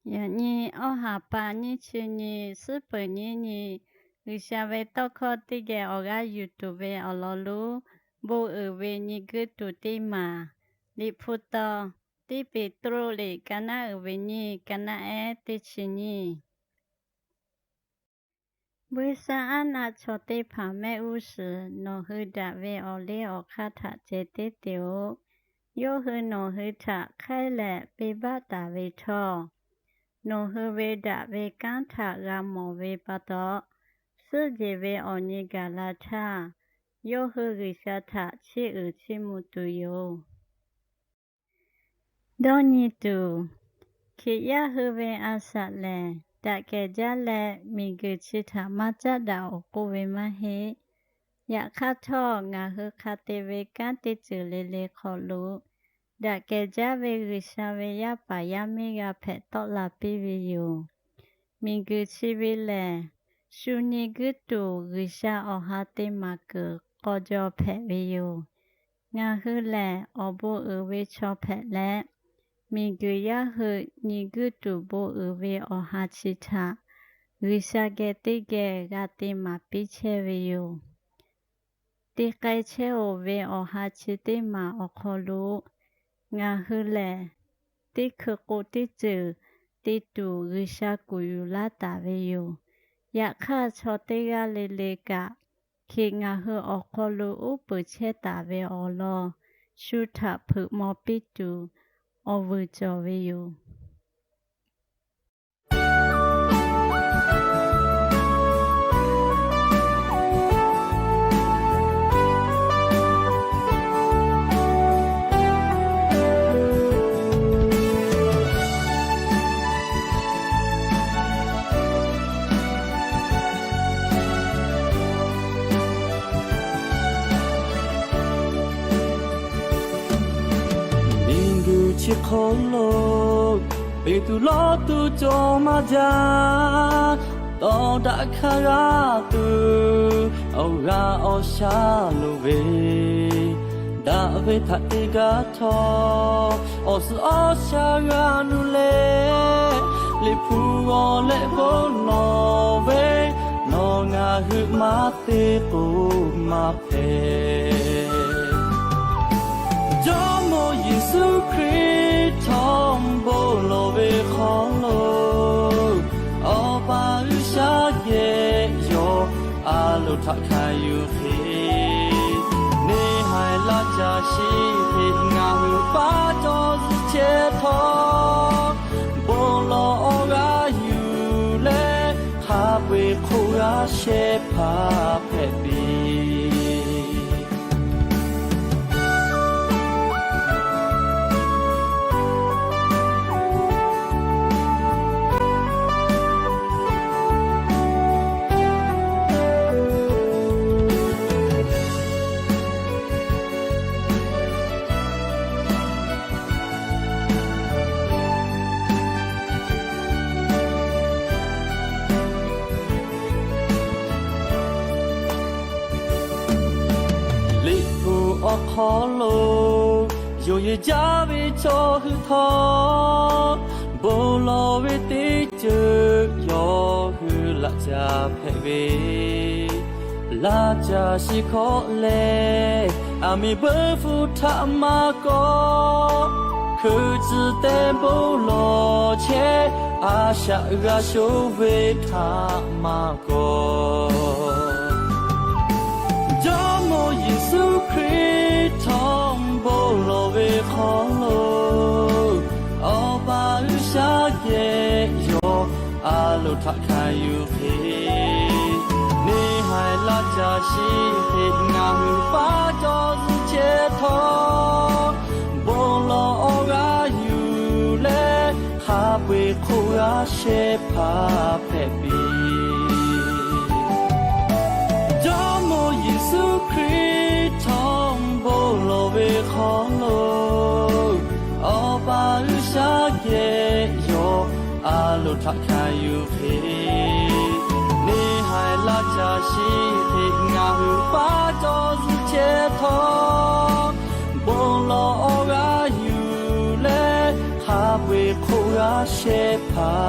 Yaꞈ nyi awˇ ha pa nyiˇ chi nyi, suhˉ peuˬ nyiˇ nyi, G'uiˬsha ve tawˇ hkawˇ teˇ geh awˬ g'aˇ yuˬ tuˬ ve awˬ lawn lonˉ, bon uiˍ ve nyi guiˇ tuˬ teˇ maˬ, Liꞈ hpu taw, tiˇ Peˍtruˆ liꞈ ka naˆ uiˍ ve nyiˇ, ka naˆ ehˉ teˇ chi nyiˇ. Buiˇshaˆ aˉ naˆ chaw teˇ hpaˍ mehˆ g'uˇ suhˍ nawˬ hui daꞈ ve awˬ liˇ awˬ hk'aˇ htaꞈ ceh tiˉ te-oˬ. Yawˇ hui nawˬ hui htaꞈ hk'aiˉ leh peˇ baˆ taˍ ve htawˇ, nawˬ hui ve daꞈ ve kanˉ htaꞈ g'a mawˬ ve pa taw, suhˉ jeˬ ve awˬ nyi gaˬ la htaˇ, yawˇ hui G'uiˬsha htaꞈ chiˇ uiˍ chiˇ mvuh tuˬ yoˬ. Dawˇ nyi tuˬ, Hkriꞈ yaˇ hui ve a shaꞈ lehˬ, daꞈ kehˬ jaˇ leh miˬguiˬ chi htaꞈ maˇ caˉ daꞈ awˬ k'oˆ ve maˇ heˆ. Yaꞈ hk'aˇ htawˇ, ngaˬ hui hk'a te ve kanˉ teˇ ceuˬ le le hk'aw lo, daꞈ kehˬ jaˇ ve G'uiˬsha ve yaˇ paˍ yaˇ miˇ g'a hpehꞈ tawˆ la piˇ ve yoˬ. Miˬguiˬ chi ve lehˬ, shu nyi guiˇ tuˬ G'uiˬsha awˬ ha te maˍ kuiˬ k'aw jaw hpehꞈ ve yoˬ. Ngaˬ hui lehˬ, awˬ bon uiˍ ve chaw hpehꞈ leh, miˬguiˬ yaˇ hui nyi guiˇ tuˬ bon uiˍ ve awˬ ha chi htaꞈ G'uiˬsha geh teˇ geh g'a te maˍ piˇ chehˇ ve yoˬ. Te k'ai chehˇ-oˬ ve awˬ ha chi teˇ maˬ awˬ hk'aw lo, ngaˬ hui lehˬ, teˇ hkui k'o teˇ ceuˬ te tuˬ G'uiˬsha kuˬ yuˬ laˇ taˍ ve yoˬ. Yaꞈ hk'aˇ, chaw teˇ g'aˇ le le kaꞈ, hk'e ngaˬ hui awˬ hk'aw lo uˉ peunˍ chehˇ taˍ ve awˬ lawn shu htaꞈ hpeuꞈ maw piˇ tuˬ awˬ vuiˬ cawˬ ve yoˬ. Miˬguiˬ chi hk'aw lo, peꞈ tuˬ lawˇ tuˬ cawˬ maˇ jaˇ. Tawˇ daꞈ hk'a g'a tuˬ, awˬ g'a awˬ shaˉ loˍ ve, daꞈ ve htaꞈ te gaˇ htawˇ, awˬ suhˍ awˬ shaˉ g'a nuˇ leh, Liꞈ hpu g'aw leh bon lawˬ ve, nawˬ ngaˬ hui maˇ te k'o maˇ hpehꞈ. Jawˇmawˇ Yeˍsuˆ Hkriꞈ htawˇ bon lawˬ ve hk'aw lo, Awˬ pa G'uiˬsha yehˬ yawˬ a loˍ htaꞈ hkanˍ yuˬ hk'e, neˇ haiˬ laˇ caˬ shiˍ hk'e ngaˬ hui paˇ cawˬ zuhˬ chehˇ htawˇ, bon lawˬ awˬ g'aˇ yuˬ leh, hk'a peu-eˬ hk'oˆ g'aˇ shehˇ hpaˇ hpehꞈ piˇ. Liꞈ hpu awˬ hk'aw lo yonˍ yeˬ jaˇ ve chaw hui htawˇ, bon lawˬ ve teˇ ceuˬ yawˇ hui laꞈ caˬ hpehꞈ ve, laˇ caˬ shiˍ hkawꞈ leh, aˬ miˍ beuˆ hpfuhˇ htaꞈ maˇ kawˆ, hkui tcuh teh bon lawˬ chehˇ, a shaꞈ g'a sho ve htaꞈ maˇ kawˆ. Jawˇmawˇ Yeˍsuˆ Hkriꞈ htawˇ bon lawˬ ve hk'aw lo, Awˬ pa G'uiˬsha yehˬ yawˬ a loˍ htaꞈ hkanˍ yuˬ hk'e, neˇ haiˬ laˇ caˬ shiˍ hk'e ngaˬ hui paˇ cawˬ zuhˬ chehˇ htawˇ, bon lawˬ awˬ g'aˇ yuˬ leh, hk'a peu-eˬ hk'oˆ g'aˇ shehˇ hpaˇ hpehꞈ piˇ. Jawˇmawˇ Yeˍsuˆ Hkriꞈ htawˇ bon lawˬ ve hk'aw lo, Awˬ pa G'uiˬsha yehˬ yawˬ a loˍ htaꞈ hkanˍ yuˬ hk'e, neˇ haiˬ laˇ caˬ shiˍ hk'e ngaˬ hui paˇ cawˬ zuhˬ chehˇ htawˇ, bon lawˬ awˬ g'aˇ yuˬ leh, hk'a peu-eˬ hk'oˆ g'aˇ shehˇ hpaˇ